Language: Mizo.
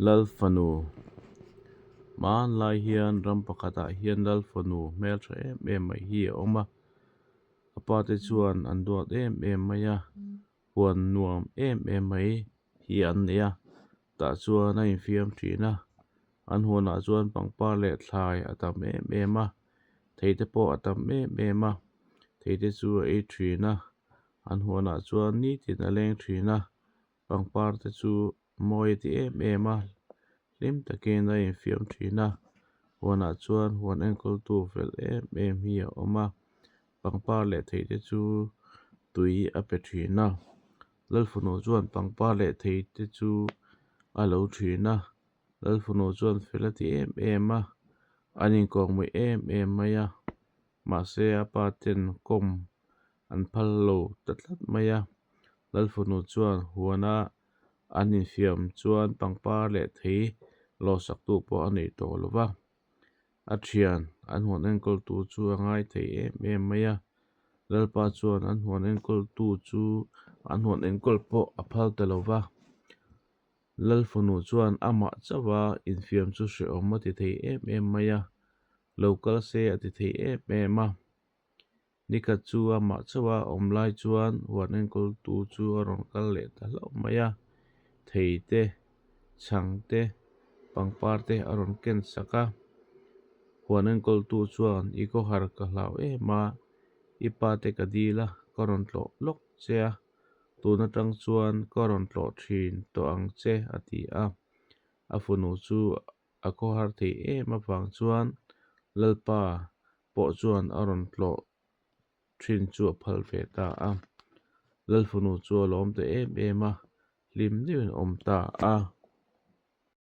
Lalfanu Hmanlai hian ram pakhatah hian Lalfanu hmeltha em em mai hi a awm a a pa te chuan an duat em em mai a huan nuam em em mai hi an nei a tah chuan a infiam thin a an huan ah chuan pangpar leh thlai a tam em em a thei te pawh a tam em em a thei te chu a ei thin a an huan ah chuan nitin a leng thin a pangpar te chu mawi a ti em em a hlim takin a infiam thin a huan ah chuan huan enkawl tu fel em em hi a awm a pangpar leh thei te chu tui a pe thin a lalfanu chuan pangpar leh thei te chu a lo thin a lalfanu chuan fel a ti em em a an inkawmngeih em em mai a mahse a pa ten kawm an phal lo ta tlat mai a lalfanu chuan huan a an infiam chuan pangpar leh thei lawh sak tu pawh a nei tawh lo va a thian an huan enkawl tu chu a ngai thei em em mai a lalpa chuan an huan enkawl tu chu an huan enkawl pawh a phal ta lo va lalfanu chuan amah chauh a infiam chu hrehawm a ti thei em em mai a lo kal se a ti thei em em a. Nikhat chu amah chauh a awm lai chuan huan enkawl tu chu a rawn kal leh ta hlauh mai a, thei te, chhang te, pangpar te a rawn ken sak a. Huan enkawl tu chuan i khawhar ka hlau em a, i pa te ka dil a, ka rawn tlawh lawk che a, tun atang chuan ka rawn tlawh thin tawh ang che a ti a. A fanu chu a khawhar thei em avang chuan Lalpa pawh chuan a rawn tlawh thin chu a phal ve ta a. Lalfanu chu a lawm ta em em a, hlim deuhin a awm ta a.